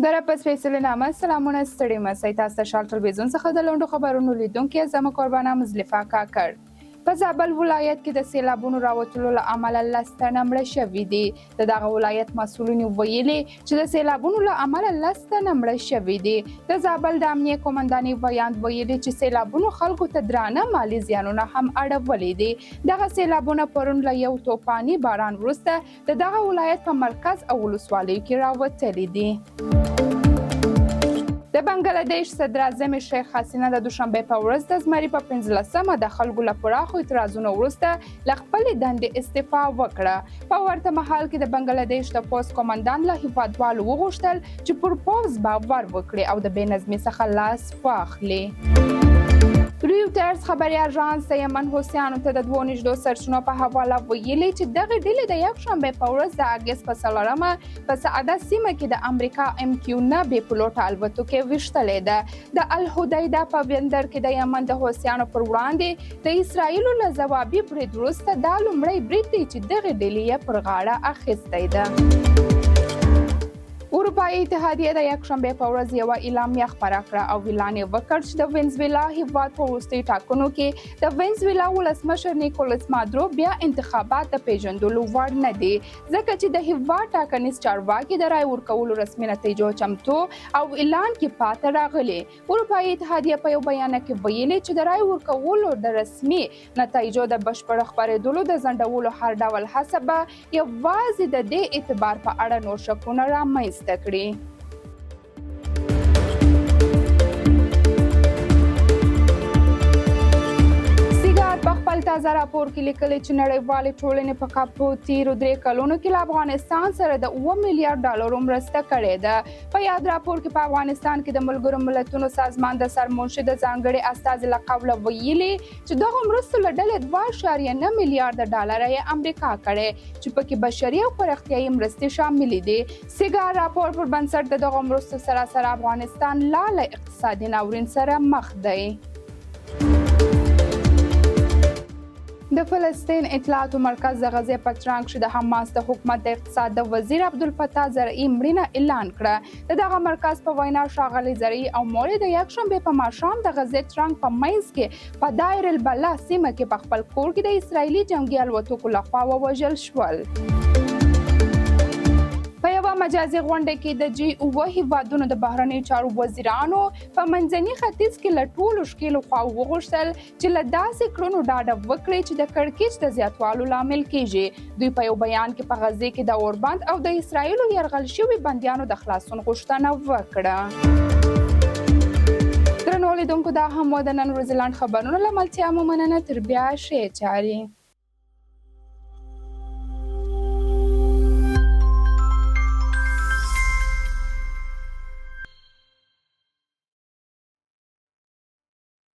د رب په سپېڅلي نامه سلامونه، ستړي مه سئ. تاسو د شال تلویزیون څخه د لنډو خبرونو لیدونکي یاست. زما کوربانه مزلفه کاکړ. په زابل ولایت کې د سیلابونو راوتلو له امله لس تنه مړه شوي دي. د دغه ولایت مسؤلینو ویلي چې د سیلابونو له امله لس تنه مړه شوي دي. د زابل د امنیې قومندانۍ ویاند ویلي چې سیلابونو خلکو ته درانه مالي زیانونه هم اړولي دي. دغه سیلابونه پرون له یو توپاني باران وروسته د دغه ولایت په مرکز او ولسوالیو کې راوتلي دي. د بنګله دیش صدراعظمې شیخ حسینه د دوشنبې په ورځ د زمري په 15مه د خلکو له پراخو اعتراضونو وروسته له خپلې دندې استعفا وکړه. په ورته مهال کې د بنګله دیش د پوځ قومندان له هیوادوالو وغوښتل چې پر پوځ باور وکړي او د بې نظمي څخه لاس واخلي. ریوټرز خبري اژانس د یمن حوثیانو ته د دوو نږدو سرچینو په حواله ویلي چې دغې ډلې د یکشنبې په ورځ د اګست په 4مه په سعده سیمه کې د امریکا ام کیو 9 بې پیلوټه الوتکې ویشتلې ده. د الحدیده په بندر کې د یمن د حوثیانو پر وړاندې د اسراییلو له ځوابي برید وروسته دا لومړی برید دی چې دغې ډلې یې پر غاړه اخیستی ده. اروپایي اتحادیې د یکشنبې په ورځ یوه اعلامیه خپره کړه او اعلان یې وکړ چې د وینزویلا هیواد په وروستیو ټاکنو کې د وینزویلا ولسمشر نیکولس مادرو بیا انتخابات د پیژندلو وړ نه دي، ځکه چې د هیواد ټاکنیز چارواکي د رای ورکولو رسمي نتیجو چمتو او اعلان کې پاته راغلي. اروپایي اتحادیه په یو بیان کې ویلي چې د رای ورکولو د رسمي نتایجو د بشپړ خپرېدلو د ځنډولو هر ډول هڅه به یوازې د دې اعتبار په اړه نور شکونه رامنځته کړي. سیګار په خپل تازه راپور کې لیکلي چې نړیوالې ټولنې په کابو تیرو 3 کلونو کې له افغانستان سره د 7 میلیارډ ډالرو مرسته کړې ده. په یاد راپور کې په افغانستان کې د ملګرو ملتونو سازمان د سرمنشي د ځانګړي استازي له قوله ویلي چې دغو مرستو له ډلې 2.9 میلیارډ ډالر یې امریکا کړې چې پکې بشري او پراختیایي مرستې شاملې دي. سیګار راپور پر بنسټ د دغو مرستو سره سره افغانستان لا له اقتصادي ناورین سره مخ دی. د فلسطین اطلاعاتو مرکز د غزې په ترانک کې د حماس د حکومت د اقتصاد د وزیر عبدالفتاح زرعي مړینه اعلان کړه. د دغه مرکز په وینا ښاغلی زرعي او مور یې د یکشنبې په ماښام د غزې ترانک په منځ کې په دایر البلا سیمه کې په خپل کور کې د اسراییلي جنګي الوتکو لخوا ووژل شول. په یوه مجازي غونډه کې د جي 7 هیوادونو د بهرنیو چارو وزیرانو په منځني ختیځ کې له ټولو ښکېلو خواوو وغوښتل چې له داسې کړنو ډاډه وکړي چې د کړکېچ د زیاتوالو لامل کیږي. دوی په یو بیان کې په غزې کې د اوربند او د اسراییلو یرغل شوي بندیانو د خلاصون غوښتنه وکړه. درنو لیدونکو، دا هم و د نن ورځې لنډ خبرونه. له ملتیا مو مننه، تر بیا ښې چارې.